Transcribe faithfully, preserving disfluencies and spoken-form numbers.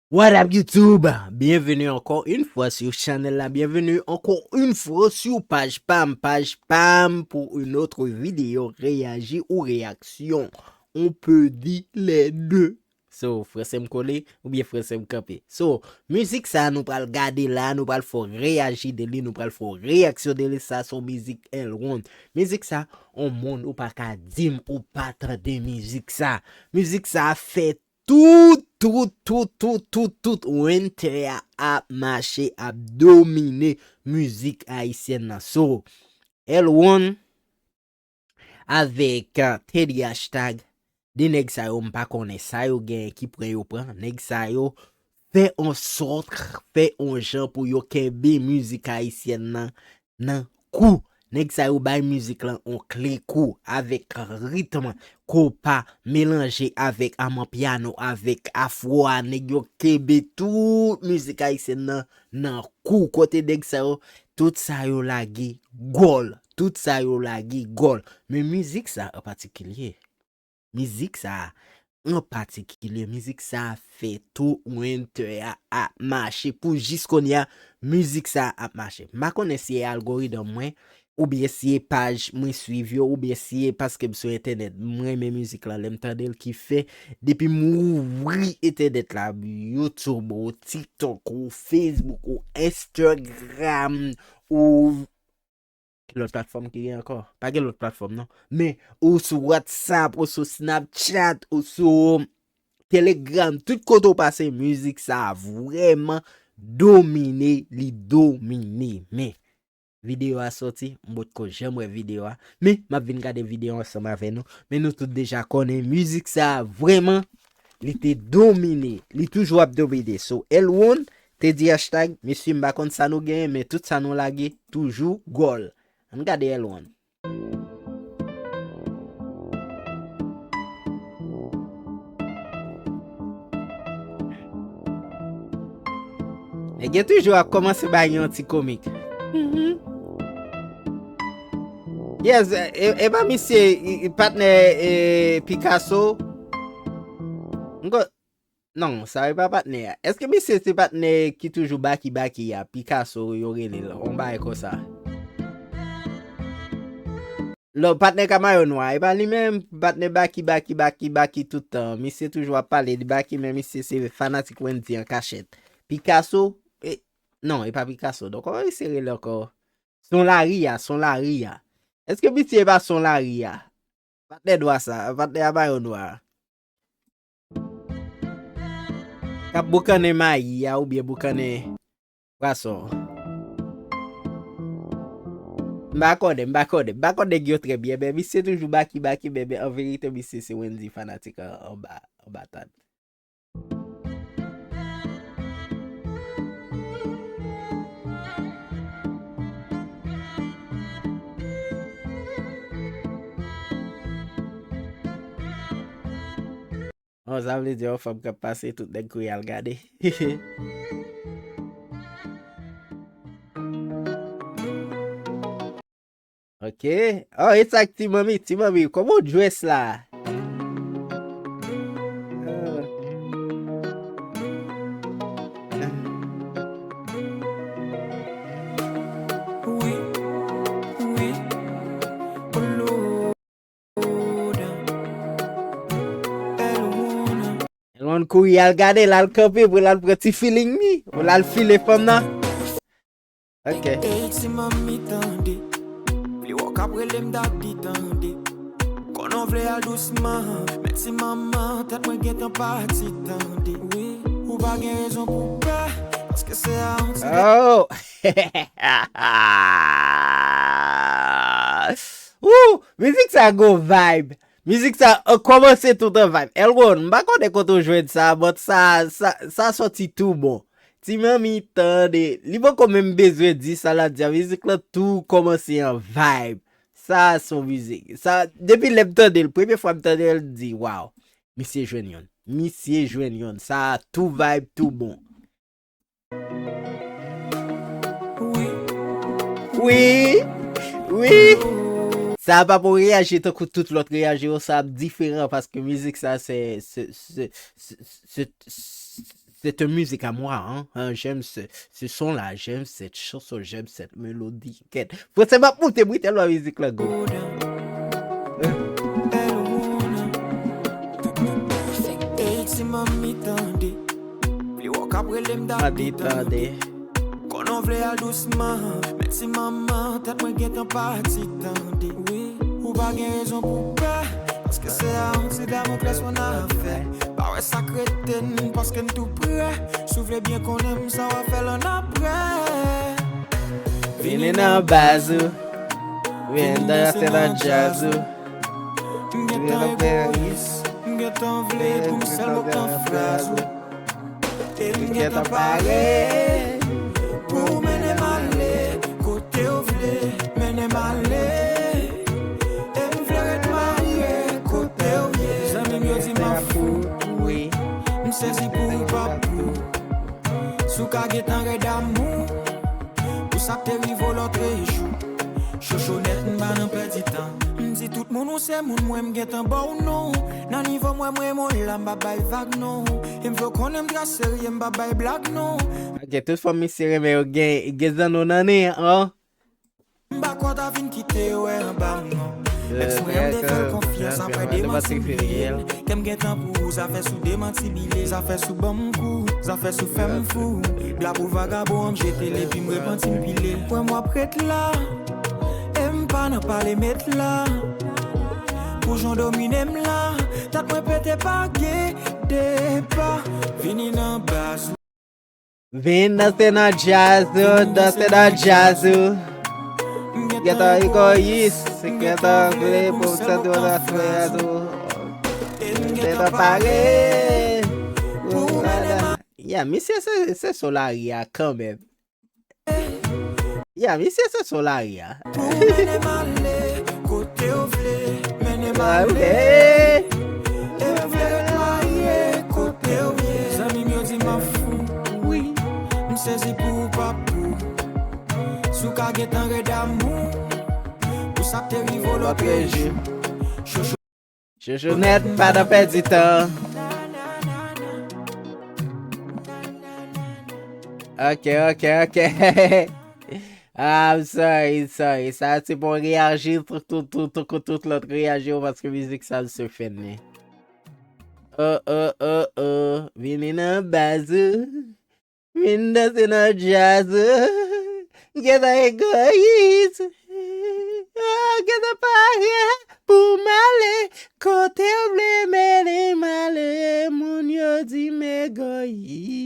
What up YouTube? Bienvenue encore une fois sur channel là. Bienvenue encore une fois sur page pam, page pam pour une autre vidéo réagir ou réaction. On peut dire les deux. So, fransè m kole oubyen fransè m kanpe. So, mizik sa nou pral gade la, nou pral fè w reyaji de li, nou pral fè w reyaksyon de li. Sa se yon mizik L one. Mizik sa, on moun ou pa ka di m ou pa tande mizik sa. Mizik sa fè tout, tout, tout, tout, tout, tout winter a ap mache, ap domine mizik ayisyèn nan. So, L one avèk uh, Teddy Hashtag, de nèg sa yo m pa konnen sa yo gen ki pran yo pran. Nèg sa yo fè on sòt, fè on jan pou yo kenbe mizik ayisyèn nan nan kou. Nèg sa yo bay mizik lan on kle kou avèk ritm konpa melanje avèk amanpyano, avèk afro a. Nèg yo kenbe tout mizik ayisyèn nan nan kou. Kote nèg sa yo, tout sa yo lage gòl. Tout sa yo lage gòl. Men mizik sa an patikilye, mizik sa an patikilye, mizik sa fè tout winter a ap mache. Pou jis kounye a, mizik sa ap mache. M pa konnen si e algoritm mwen, oubyen si e paj mwen swiv yo, oubyen si e paske m sou entènèt, m renmen mizik lan lè m tande l ki fè, depi m ouvri entènèt la, YouTube ou TikTok ou Facebook ou Instagram ou ki lòt platfòm ki gen ankò? Pa gen lòt platfòm non. Men ou sou WhatsApp, ou sou Snapchat, ou sou Telegram, tout kote ou pase, mizik sa vrèman domine, li domine. Men videyo a sòti, m potko janm wè videyo a, men m ap vin gade videyo ansanm avè nou. Men nou tout deja konnen mizik sa vrèman, li te domine, li toujou ap domine. So, L one, Teddy Hashtag, mesye, m pa konn sa nou genyen, men tout sa nou lage toujou gòl. Ann gade L one. Nèg yo toujou ap kòmanse bay yon ti komik. Mhm. Yes, e, e pa misye, i, i patnè, e, Picasso. M ko-, non, sa e pa patnè a. Èske misye se patnè ki toujou Baki Baki a, Picasso yo rele l, yon bagay konsa? Lò, patnè Kamayo Nwa, e pa li menm, patnè Baki, Baki, Baki, Baki tout tan. Misye toujou ap pale de Baki, men misye se fanatik Wendyy an kachèt. Picasso, e, non, e pa Picasso. Donk, kòman misye rele ankò? Son Lari a, Son Lari a. Èske misye e pa Son Lari a? Patnè nwa sa, patnè Kamayo Nwa a. K ap boukannen mayi a oubyen boukannen pwason. M pa konnen, m pa konnen. M pa konn nèg yo trè byen, men misye toujou Baki Baki, men, men an verite, misye se Wendyy fanatik an, anba, anba tan. Bon, sa vle di yon fanm k ap pase, tout nèg kouri al gade. Ok. Oh, e sa k ti manmi, ti manmi, kòman w dress la? Ah. Wi, wi, oh Lord. L one kouri al gade l, al kanpe pou l al pran ti feeling li, pou l al file fanm nan. Ok. Ey, ti manmi tande, vle wè w k ap rele m dadi tande. Konnen w vle al dousman, men ti manman tèt mwen gentan pati tande. Wi, ou pa gen rezon pou pè, paske se a yon ti... Oh! Woo! Mizik sa gon vibe. Mizik sa, uh, kòmanse tout an vibe. L one, m pa konnen kote w jwenn sa, but sa, sa, sa sòti tou bon. Ti manmi tande, li poko menm bezwen di sa l ap di a. Mizik lan tou kòmanse an vibe. Sa se yon mizik. Sa, depi lè m tande l, premye fwa m tande l, m di, wow. Misye jwenn youn. Misye jwenn youn. Sa tou vibe, tou bon. Wi. Wi. Wi. Sa pa pou reyaji tankou tout lòt reyaji yo, sa ap diferan paske mizik sa se, se, se, se, se, se, C'est une musique à moi, hein. Hein, j'aime ce, ce son-là, j'aime cette chanson, j'aime cette mélodie. Kèt. Franchman, m ap moute bri tèlman mizik lan gou. Ey, ti manmi, tande. Li wè w k ap rele m, tande, tande. Konnen w vle al dousman, men ti manman, tèt mwen gentan pati, tande. Wi, ou pa gen rezon pou pè, paske se a yon ti Damoklès mwen afè. Pa wè sa k rete n, paske n tou prè. Si w vle byen konnen m, sa w ap fè l annapre. Vini nan baz ou. Vin danse nan djaz ou. M gentan egoyis, m gentan vle pou m sèl mwen k nan fraz ou. E m gentan pare pou w mennen m ale kote w vle mennen m ale. E m vle ret marye kote w ye. Zanmi m yo di m ap fou, wi. M sezi pou ou pa pou. Si w ka gentan rèd amou, pou sa k te rive w lòtrejou. Chochonèt, m pa nan pèdi tan. M di tout moun ou se moun mwen, m gentan ba w non. Nan nivo mwen, mwen, mwen la, m pa bay vag non. E m vle w konnen m trè serye, m pa bay blag non. Ok, tout fanm misye renmen yo gen, gen zanno nan nen an. M pa kwè w ta vin kite yo wè anba m non. Èks mwen an m te fè l konfyans apre demanti m bliye l. Kè m gentan pou ou, zafè sou demanti bile. Zafè sou ban m kou, zafè sou fè m fou. Bla pou vagabon an m jete l epi m repanti m pile. Kwè m w ap ret la, e m pa nan pale met la. Pou jan w domine m la, tèt mwen pete pa gen depa. Vini nan baz ou. Vin danse nan djaz ou, danse nan djaz ou. Gentan egoyis, gentan vle pou m santi w nan fraz ou. Gentan pare. Ya, misye se, se son lari a kanmenm. Ya, misye se son lari a. Pou mennen m ale kote w vle mennen m ale. E m vle ret marye kote w ye. Zanmi m yo di m ap fou, wi. M sezi pou ou pa pou. Si w ka gentan rèd amou, pou sa k te rive w lòtrejou. Chochonèt, pa nan pèdi tan. Ok, ok, ok. I'm sorry, sorry. Sa se pou reyaji tout, tout, tout, tout, tout lòt reyaji yo paske mizik sa se fèt ni. Oh, oh, oh, oh. Vini nan baz ou. Vin danse nan djaz ou. Gentan egoyis. Oh, gentan pare pou m ale. Kote w vle mennen m ale. Moun yo di m egoyis.